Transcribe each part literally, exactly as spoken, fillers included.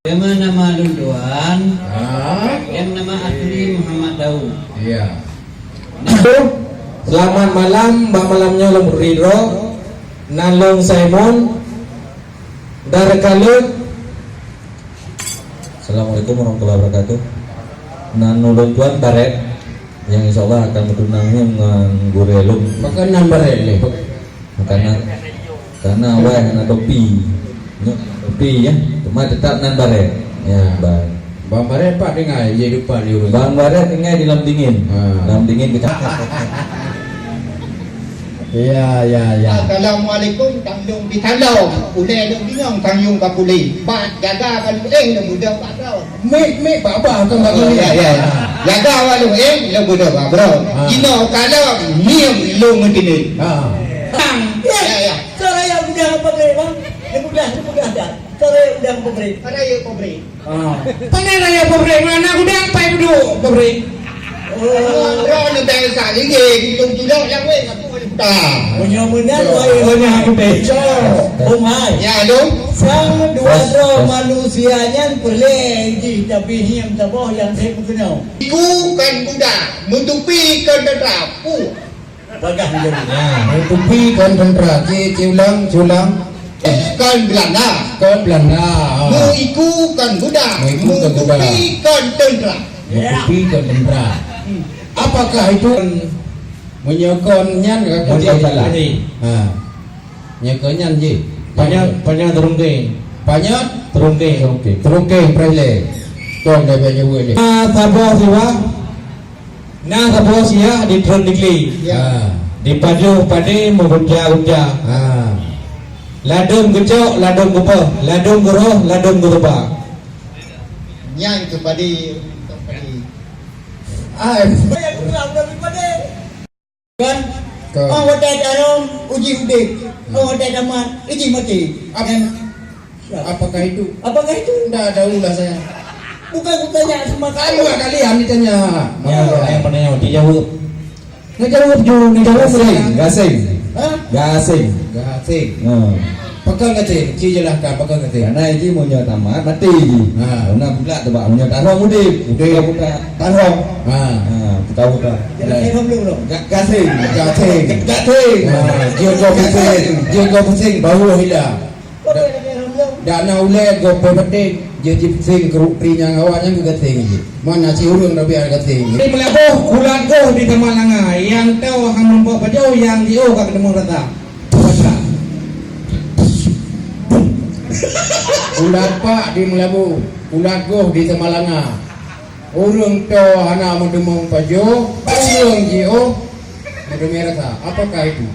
Nama, nama lôn tuan. Ha? Yang nama asli Muhammad Daud. Iya. Selamat malam, bak malam nyoe lôn bri droe. Nan lôn Simon. Dari Kalut. Assalamualaikum warahmatullahi wabarakatuh. Nan ulôn tuan Baret, yang insya Allah akan meutunang nyoe ngon gurée lôn. Pakon nan Baret lé? Karena, karena awai hana topi. Nyoe topi ya, cuma tetap nan Baret. Ya, Bang. Bang Baret pat tinggai, ye depan di ureueng. Bang Baret tinggai di Lam Dingin. Ha. Lam Dingin kecamatan. Ya, ya, ya. Assalamualaikum, tangyong di Talong. Ulée lôn bingung tangyong ka pulih. Bak jaga ka lôn éh lôn mudah bak droe. Mik, mik, bak bah, tu bak Oh, ya, ya, ya. Jaga ka lôn éh lôn mudah bak droe. Ha. Jinoe ka lôn nyium lôn meuteunit. Ha. Bang. Ya, ya. Cara yang mudah apa boleh, Bang? Yang mudah, yang mudah dah. Cara yang mudah apa boleh? Cara yang apa boleh? Ah. Pandai raya pabrik, mana gudang pai beduk pabrik. Oh, droe ni biasa lagi, gunung julok yang weh, satu kali putar. Punya menang, wahai orang yang bencong. Oh, mai. Ya, halo. Sang dua Bos, droe bos. Manusia nyan peureulée jih, tapi hiam saboh nyang seb meukeunong. Iku kan budak, meutupi kan teutrap. Uh. Bagah menjadi. Ha, meutupi kon teuntera. Ci, ci ulang, ci ulang. Kon Belanda. Kon Belanda. Ha. Meuiku kon budak. Meuiku kon budak. Meutupi kon teuntera. Meutupi kon teuntera. Hmm. Apakah itu meunyoe kon nyan ka Meunyoe salah. Ha. Nyoe kon nyan jih. Panyot, panyot terungkeng. Panyot? Terungkeng. Terungkeng. Terungkeng, preh lé. Kon dah biasa jaweueb lé. Ah, saboh siwa. Na saboh siah di Tron Dikli. Ya. Ha. Dipajoh padé meugunja-gunja. Ha. Ladôm geucok, ladôm geupoh, ladôm geuroh, ladôm geuruba. Nyan keu padé, keu padé. Ai. Kan? Ka. Oh, watèe tarông uji udép. Hmm. Oh, watèe tamat uji maté. Ap-, Dan apakah itu? Apakah itu? Ndak tahulah saya. Bukan kutanya semata. Kan dua kali yang ditanya. Ya, yang pernah dijawab. Ngejawab ju, ngejawab Gasing, je. Gasing. Hah? Gasing. Gasing. Hmm. Pakon gasing, ci jelaskan pakon gasing. Karena ji meunyoe tamat, maté ji. Ha. Karena bulat tu, Pak, meunyoe tarông udép. Udép. Buka-buka. Tarông. Ha. Ha, buka-buka. Jadi, tarông dulu, dong. Ga-, gasing. Gasing. Gasing. Ha, jeuet gob pusing. Jeuet gob pusing, bawah hilang. Da-, dak na ulèe gob peumaté, jeuet jipusing keuruk pri nyang awak nyan keu gasing ji. Mana si ureueng tapi ada gasing ji. Di Meulaboh, ulat goh di Tamalanga, nyang toe hana muphom pajoh, nyang jiôh ka keudeueng rasa. Ulat pak di Meulaboh, ulat goh di Tamalanga. Ureueng toe hana meuteumong pajoh, ureueng jiôh meuteumé rasa. Apakah itu?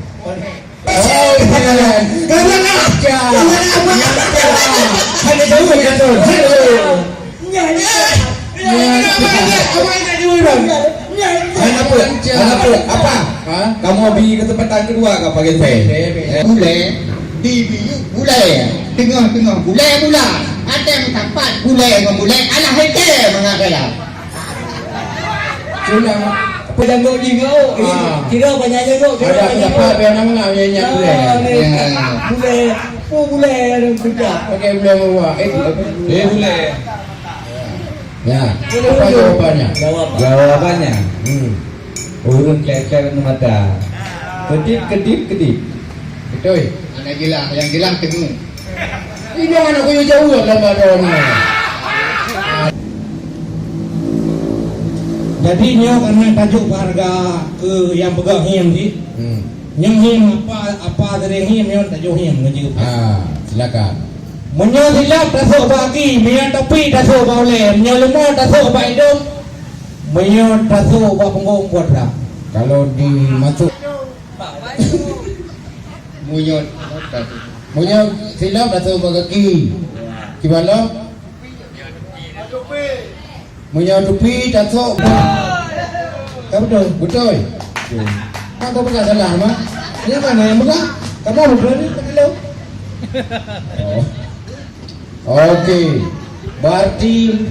Oh, iya. Karena apa? Nyata. Hana jaweueb, Datuk. Hana jaweueb. Nyata. Nyata. Hana apa? Hana apa? Apa? Ha? Kamoe bi kesempatan kedua ka pakai saya. Bèk, bèk, bèk. Eh. Bulèe, di biu bulèe, teungoh-teungoh bulèe mula. Até meusapat bulèe ngon bulèe, alah heke mangat raya. Sudah. Apa janggok jih ngon, oh, ah, kira banyak janggok, kira ada banyak apa, apa yang nama nak, yang ingat bulèe. Ah, ni. Ya. Bulèe. Oh, bulèe ada kerja. Pakai bulèe mewah. Eh, eh, bulèe. Ya. Apa jawabannya? Jawab. Jawabannya. Hmm. Ureueng klek-klek ngon mata. Kedip, kedip, kedip. Betul. Anak gila, yang gila tengok. Inong aneuk kuyue jaweueb lom baroe nyoe. Jadi nyoe kareuna tajok bak hareuga keu nyang peugah hiem cit. Hmm. Nyoe hiem apa, apa teurimong hiem nyoe tajok hiem ngon jeuet. Ah, silakan. Meunyoe silop tasok bak gaki, meunyoe tupi tasok bak ulèe, meunyoe leumô tasok bak idông, meunyoe tasok bak punggong buet rak. Kalau dimasok Meunyoe, meunyoe silop tasok bak gaki. Kiban lom? Meunyoe tupi tasok bak, ka beutôi? Beutôi. Kan kau peugah salah, Mak. Ini mana yang peugah? Kamu beutôi ni, tak tahu. Oh. Oke, berarti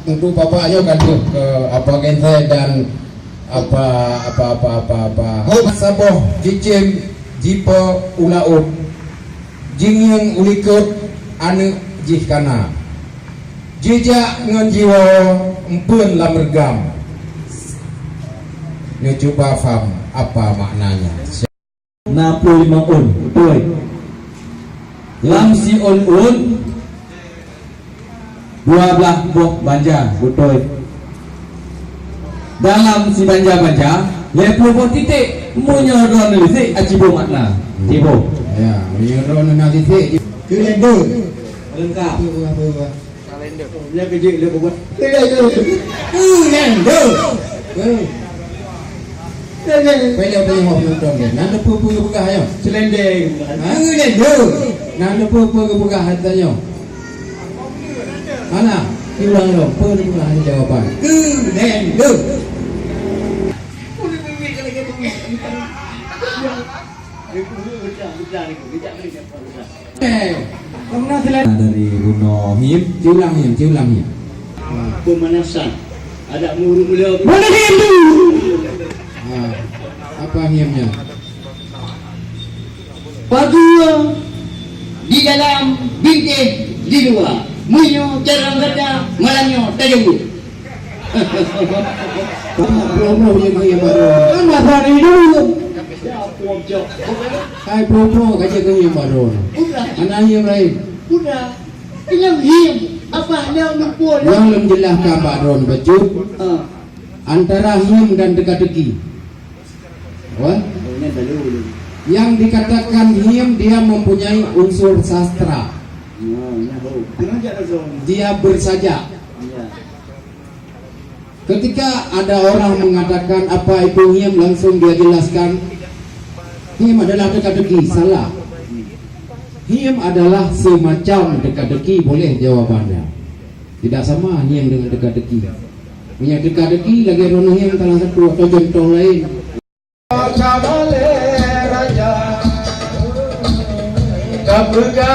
untuk Bapak nyoe ka deuh keu apa genset dan apa, apa, apa, apa, apa. Hop saboh cicém jipo u laôt, jingieng u likot aneuk jih kana. Jijak ngon jiwoe empeuen lam reugam. Nyoe cuba pham apa maknanya. Na ploh limong ôn, beutôi. Lam siôn ôn, dua blaih boh banja, beutôi. Dalam sibanja-banja, lhèe ploh boh titék, meunyoe droeneuh lisiek, aci boh makna. Ciboh. Ya, meunyoe droeneuh na lisiek, keu lhèe dua. Leungkap. Apa, apa, apa? Kalender. Nya keuh jeuet lé bubuet. Kalender. Kalender. Kalender. Kalender. Kalender. Nan peue-peue geupeugah nyoe? Kalender. Ha, kalender. Nan peue-peue geupeugah ata nyoe? Mana? Ulang dong. Peue geupeugah jawaban? Kalender. Eh, dari bunoe hiem, siulang hiem, siulang hiem. Pemanasan. Ada mulut mula. Mana hiem tu? Ha, apa hiemnya? Pageue di dalam, bingkéh di luwa. Meunyoe carông gata, malam nyoe tajeuet. Promo yang yang baru. Kan masa ni dulu. Hai promo kerja tu yang baru. Anak yang lain. Udah. Yang hiem. Apa yang lupa? Yang menjelaskan Pak Ron Bacut. Ah. Antara hiem dan teka-teki. Wah? Yang dikatakan hiem, dia mempunyai unsur sastra. Dia bersajak. Ketika ada orang mengatakan apa itu hiem, langsung dia jelaskan, hiem adalah teka-teki, salah. Hiem adalah semacam teka-teki, boleh jawabannya. Tidak sama hiem dengan teka-teki. Meunyoe teka-teki lagèe droeneuh hiem salah satu atau contoh lain. Ka peugah